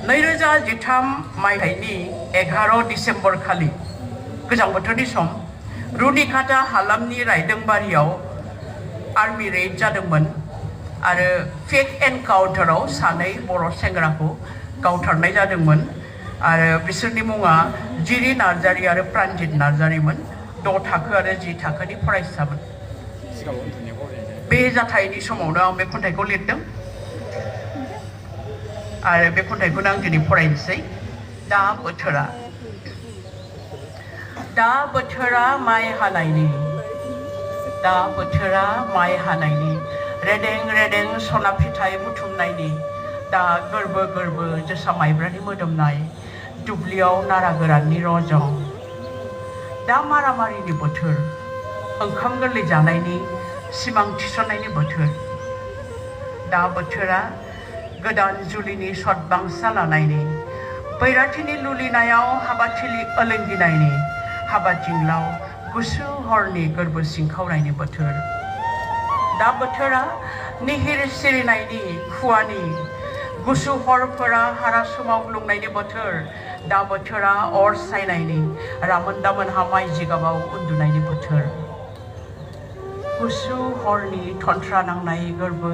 नैरोजा जिथाम मायथाइनि 11 डिसेम्बर खालि गोजां बोथोरनि सम रुनिकाटा हालामनि रायदोंबारियाव आर्मी रेड जादोंमोन आरो फेक एनकाउन्टाराव सानै बर' सेंग्राखौ गावथारनाय जादोंमोन आरो बिसोरनि मुङा जिरि नार्जारी आरो प्रान्जित नार्जारीमोन 6 थाखो आरो 10 थाखोनि फरायसामोन बे जाथायनि समावनो आं बे खन्थाइखौ लिरदों आरो बे खन्थाइखौनो आं दिनै फरायनोसै दा बोथोरा माइ हानायनि दा बोथोरा माइ हानायनि रेदें रेदें सना फिथाइ बुथुमनायनि दा गोरबो गोरबो जोसा माइब्रानि मोदोमनाय दुब्लियाव नारा गोराननि रजं दा मारामारिनि बोथोर ओंखाम गोरलै जानायनि सिमां थिसननायनि बोथोर दा बोथोरा गोदान जुलिनि सदबांसा लानायनि बैराथिनि लुलिनायाव हाबाथिलि ओलोंगिनायनि हाबा जिंलाव गुसु हरनि गोरबो सिंखावनायनि बोथोर दा बोथोरा निहिर सिरिनायनि खुवानि गुसु हरफोरा हारा सोमावग्लुंनायनि बोथोर दा बोथोरा अर सायनायनि रामोन दामोनहा माइ जिगाबाव उन्दुनायनि बोथोर गुसु हरनि थन्थ्रा नांनाय गोरबो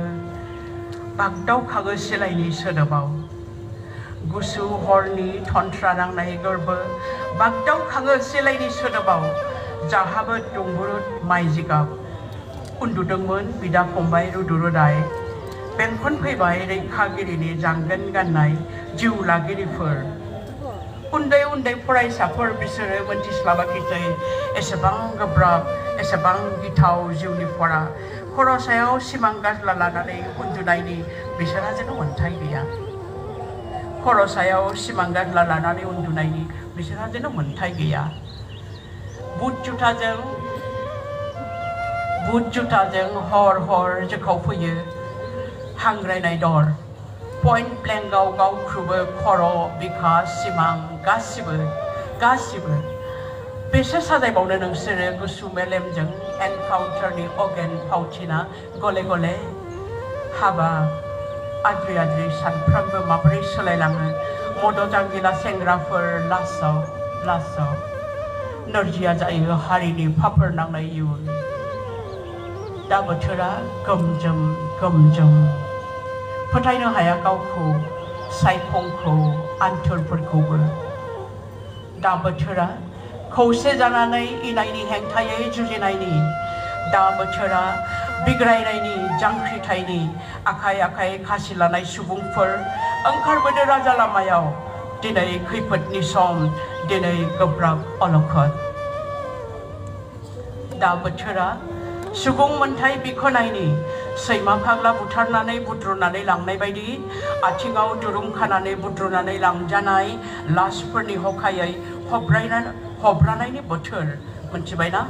बागदावखाङो सिलायनि सोदोबाव गुसु हरनि थन्थ्रा नांनाय गोरबो बागदावखाङो सिलायनि सोदोबाव जाहाबो दुंबुरुद माइ जिगाब उन्दुदोंमोन बिदा फंबाय रुदु रुदाय बेंखन फैबाय रैखागिरिनि जांगोन गाननाय जिउ लागिरिफोर उन्दै उन्दै फरायसाफोर बिसोरो मोनथिस्लाबाखिसै एसेबां गोब्राब एसेबां गिथाव जिउनि फरा खर' सायाव सिमां गाज्ला लानानै उन्दुनायनि बिसोरहा जेन' मोन्थाय गैया खर' सायाव सिमां गाज्ला लानानै उन्दुनायनि बिसोरहा जेन' मोन्थाय गैया बुट जुथाजों हर हर जोखावफैयो हांग्रायनाय दर पइन्ट ब्लेंकआव गावख्रुबो खर' बिखा सिमां गासिबो बेसे साजायबावनो नोंसोरो गुसु मेलेमजों एनकाउन्टारनि अगेन फावथिना गले गले हाबा आद्रि आद्रि सानफ्रोमबो माबोरै सोलायलाङो मद' जांगिला सेंग्राफोर लासाव नोरजिया जायो हारिनि फाफोर नांनाय इयुन दा बोथोरा गोमजोम फोथायनो हाया गावखौ सायखंखौ आन्थोरफोरखौबो दा बोथोरा खौसे जानानै इनायनि हेंथायै जुजिनायनि दा बोथोरा बिग्रायनायनि जांख्रिथायनि आखाइ आखाइ खासि लानाय सुबुंफोर ओंखारबोदो राजा लामायाव दिनै खैफोदनि सम दिनै गोब्राब अलखद दा बोथोरा सुबुं मोनथाय बिखनायनि सैमा फाग्ला बुथारनानै बुद्रुनानै लांनाय बायदि आथिङाव दुरुं खानानै बुद्रुनानै लांजानाय लासफोरनि हखायै हब्रानायनि बोथोर मोनथिबायना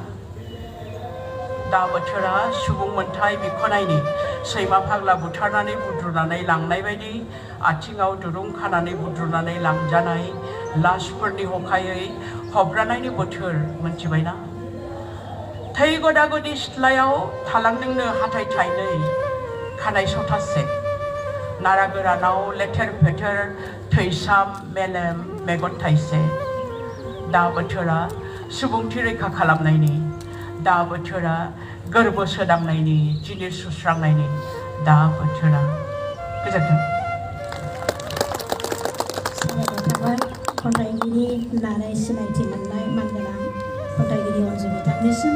दा बोथोरा सुबुं मोनथाय बिखनायनि सैमा फाग्ला बुथारनानै बुद्रुनानै लांनाय बायदि आथिङाव दुरुं खानानै बुद्रुनानै लांजानाय लासफोरनि हखायै हब्रानायनि बोथोर मोनथिबायना थै गदागदि सिथ्लायाव थालांदोंनो हाथाय थाइनै खानाय सथासे नारा गोरानाव लेथेर फेथेर थैसाम मेलेम मेगन थाइसे दा बोथोरा सुबुंथि रैखा खालामनायनि दा बोथोरा गोरबो सोदांनायनि जिनिर सुस्रांनायनि दा बोथोरा गोजोन्थों साबायखर थाबाय खन्थाइगिरि होननानै सिनायथि मोननाय मानगोनां खन्थाइगिरि अनजु बिथांनिसिम